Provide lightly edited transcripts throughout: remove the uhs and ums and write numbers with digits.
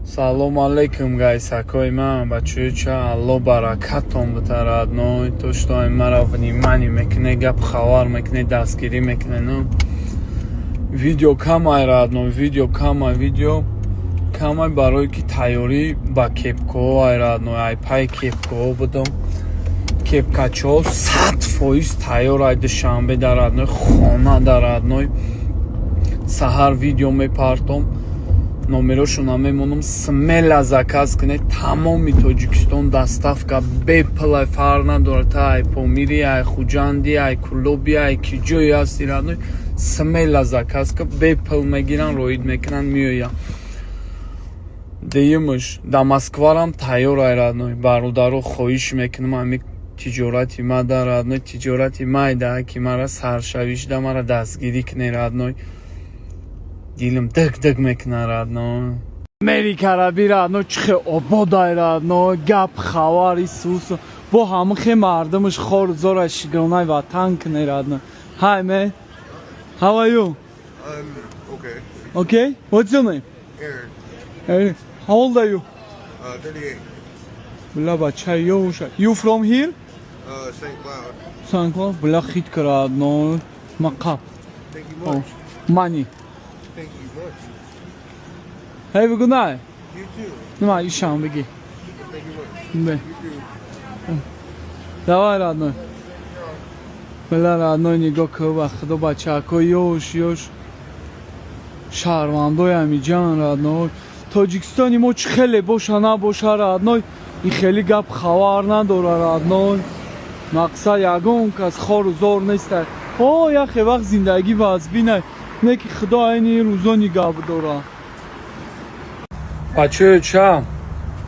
Салом алейкум, гайсакои ман, бачаё, ча, Алло баракатон бита, родной. То что мара внимание мекуне, гап хабар мекуне, дастгирӣ мекуне. Ну, видео камай, родной, видео камай, видео камай, барое ки тайёрӣ ба кепкаҳо ай, родной, ай пай кепкаҳо будам. Кепкачаҳо 100% тайёр ай Душанбе дар, родной, хона дар, родной. Саҳар видео мепартом, номерошона мемонам, смело заказ кунед. Тамоми Тоҷикистон доставка бепулай, фарқ надорад, та ай Помири, ай Хуҷанди, ай Кулоби, ай ки ҷое ҳасти, родной, смело заказ кун, бепул мегиранд, роид мекунанд, меоянд. Дуюмаш, да Москварам тайёр ай, родной. Бародаро, хоҳиш мекунам, ҳами тиҷорати ма да, родной, тиҷорати майда, ки мара саршавишда, мара дастгирӣ кунед, родной. Дилам дик дик мекунад, родной. Америкара би, родной, чӣ хел ободай, родной, гап хабар исус бо ҳама хе мардумаш хору зора шигронаи ватан кунед, родной. Hi man, how are you? I'm okay. Okay, what's your name? Aaron. Aaron. How old are you? 38. Бля, бача ёша. You from here? St. Cloud. St. Cloud. Бля, хит родной. Мақаб. Thank you much. Money. Thank you much. Have a good night. You too. Нема, ишам беги. Thank you much. Бе. You too. Давай, родной. Бля, родной, нигоҳ кун, ба худо, бачаҳако ёш ёш шаҳрвандои ҳамиҷан, родной. Тоҷикистони мо чӣ хеле боша набоша, родной, ин хеле гап хабар надора, родной. Мақсад, ягон кас хору зор неста. О, яхе вақт зиндагӣ вазбина, не ки худо айни рӯзо нигаҳ бидора. Бачаё, ча,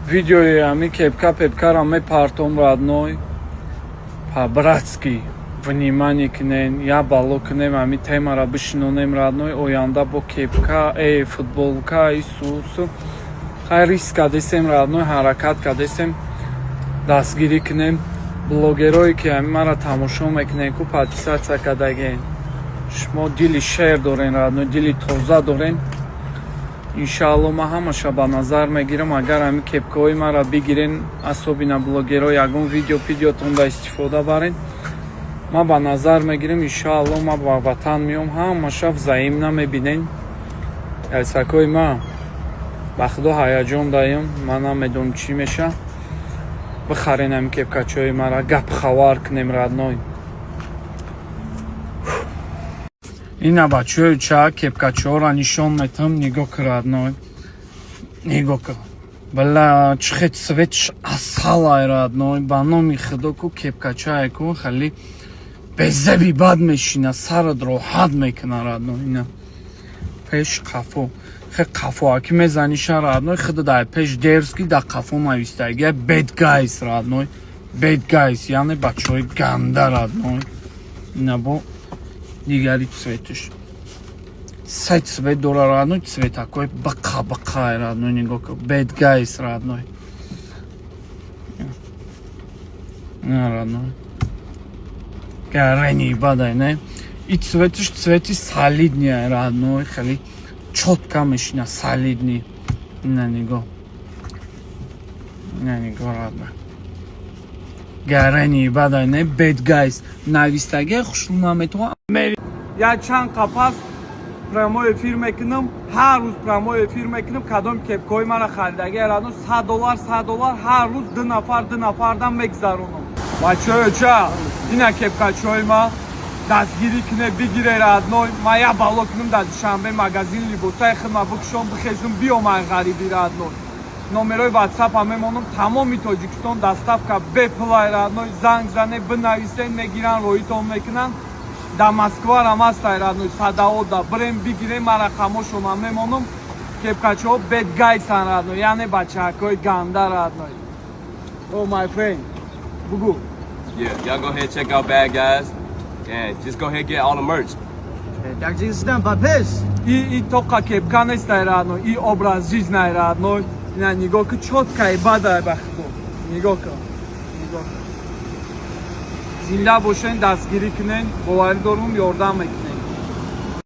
видеои ҳами кепка пепкара мепартом, родной, по-братски внимание кунен, я бало кунем, ҳами темара бишинонем, родной. Оянда бо кепка, футболка исусу хай риск кадесем, родной, ҳаракат кадесем, дастгирӣ кунем. Блогерое ки ҳами мара тамошо мекунен, ку подписаться кадаген, шумо дили шер дорен, родной, дили тоза дорен. Иншаалло, ман ҳамаша ба назар мегирам. Агар ҳами кепкаҳои маро бигирен, особенно блогерҳо, ягон видео пидеотонда истифода барен, ман ба назар мегирам. Иншаалло, ман ба ватан меом, ҳамаша взаимно мебинен. Ясакои ма, ба худо, ҳаяҷон даем, ман намедонам чӣ меша. Бихарен ҳами кепкачаҳои мара, гап хабар кунем, родной. Ина, бачаҳои ча, кепкачаҳоро нишон метам, нигоҳ ку, родной, нигоҳ ку. Бля, чӣ хел цветш асалай, родной. Ба номи худо, ку кепкачае ку хеле безаби бад мешина, сарат роҳат мекуна, родной. Ина пеш, қафо, хе қафоаки мезаниша, родной, худо дар пеш дерзкий, дар қафо навистагия bad guys, родной. Bad guys яъне бачаҳои ганда, родной. Ина бо дигари цветш, се цвет дора, родной, цветакои бақа бақа, родной. Нигоҳ ку, bad guys, родной. На, родной, гарени бадай, не, и цветш цвети солидный, родной, хеле чётко мешина, солидный. Ина нигоҳ, ина нигоҳ, родной, гарени бадай, не, bad guys навистагия хушрӯ наметавон. Як чанд қапас прямой эфир мекунам, ҳар рӯз прямой эфир мекунам. Кадом кепкаҳои мара харидаги, родной, 100 доллар, 100 доллар, ҳар рӯз ду нафар, ду нафардан мегзаронам. Бачаё, ча, ина кепкачаҳои ма дастгирӣ куне, бигире, родной. Ма як бало кунам, дар Душанбе магазин либосаи хидма бикушом, бихезум, биёмай ғарибӣ, родной. Номерои ватсапа мемонам, тамоми Тоҷикистон доставка бепулай, родной. Занг зане, бинависен, мегиранд, роитон мекунанд. Дар Москварам ҳастай, родной, садаода бирем, бигирем. Ма рақамошона мемонам. Кепкачаҳо bad guyсан, родной, яъне бачаҳакҳои ганда, родной. Oh, my friend, бугу. Yeah, y'all go ahead, check out Bad Guys. And just go ahead, get all the merch. Таджикистан подпис. И тоқа кепка нестай, родной, и образ жизни, родной. Ина нигоҳ ку, чёткай бадай, ба худо, нигоҳ кун, нигоҳ кун. Зинда бошен, дастгирӣ кунен, боварӣ дорум, ёрдам мекунем.